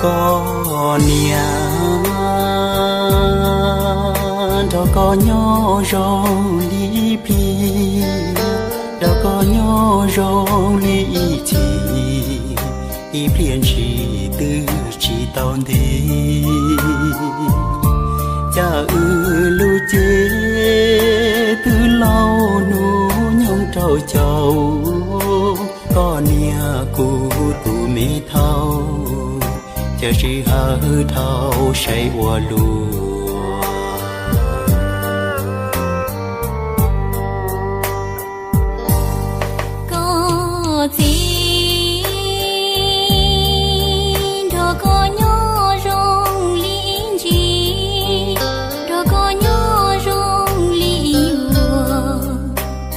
Koj niam, nrog koj nyob zoo li ib pliag, nrog koj nyob zoo li ib chim, ib pliag ntshis twb tsis tau ntev. Cas wb lub cev twb laus hnub nyoog rau caum, koj niam kuv tus me thauj, cas sij hawm dhau saib ua luaj. Koj txiv, nrog koj nyob zoo li ib ntsis, nrog koj nyob zoo li ib vuag,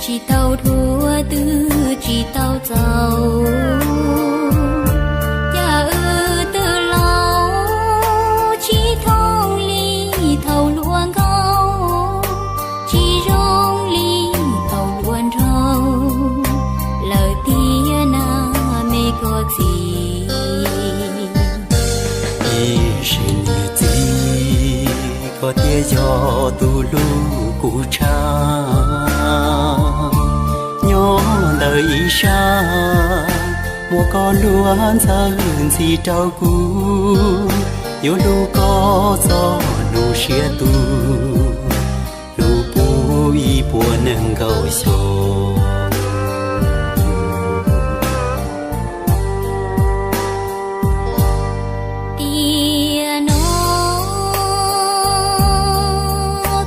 tsis tau dhuav twb tsis tau txaus. Cas wb twb laus tsis thooj li thaum hluas nkauj, tsis zoo li thaum hluas nraug lawm tiag na me koj txiv. Ib sim niam txiv, koj thiaj yog tus hlub kuv tshaj. Nyob ntawm ib sab, muaj koj hlub ntxhawb ntxhi rau kuv, yuav hlub koj txog hnub siab tuag, hlub puv ib puas nees nkaum xyoo. Tiam no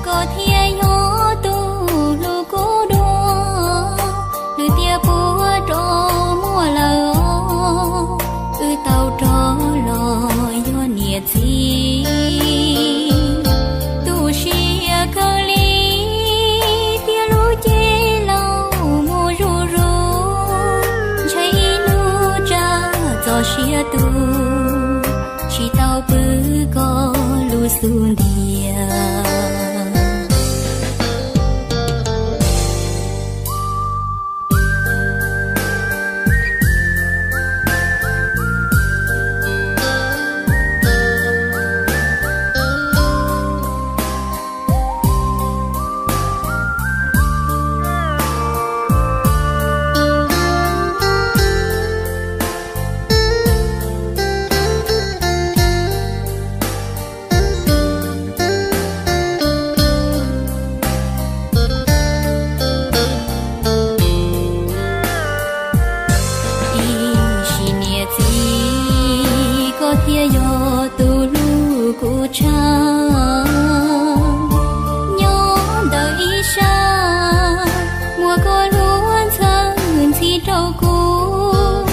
koj thiaj yog tus hlub kuv dua, lwm tiam puas rov muaj lawm os, wb tau rov los yog niam txiv. Tu siab kawg li tias lub cev laus mus zuj zus, ntshai ib hnub tsam txoj sia tu, tsis tau pw koj lub xub ntiag. Ib sim niam txiv, koj thiaj yog tus hlub kuv tshaj. Nyob ntawm ib sab, muaj koj hlub ntxhawb ntxhi rau kuv,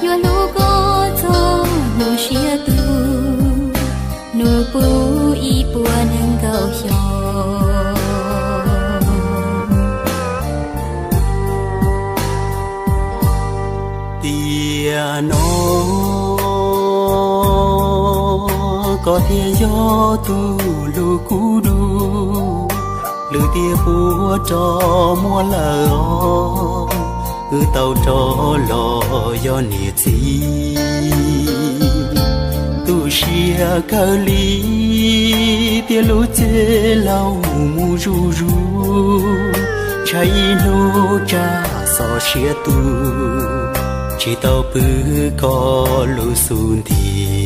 yuav hlub koj txog hnub siab tuag, hnub puv ib puas nees nkaum xyoo. Tiam no koj thiaj yog tus hlub kuv dua, lwm tiam puas rov muaj lawm os, wb tau rov los yog niam txiv. Tu siab kawg li tias lub cev laus mus zuj zus, ntshai ib hnub tsam txoj sia tu, tsis tau pw koj lub xub ntiag.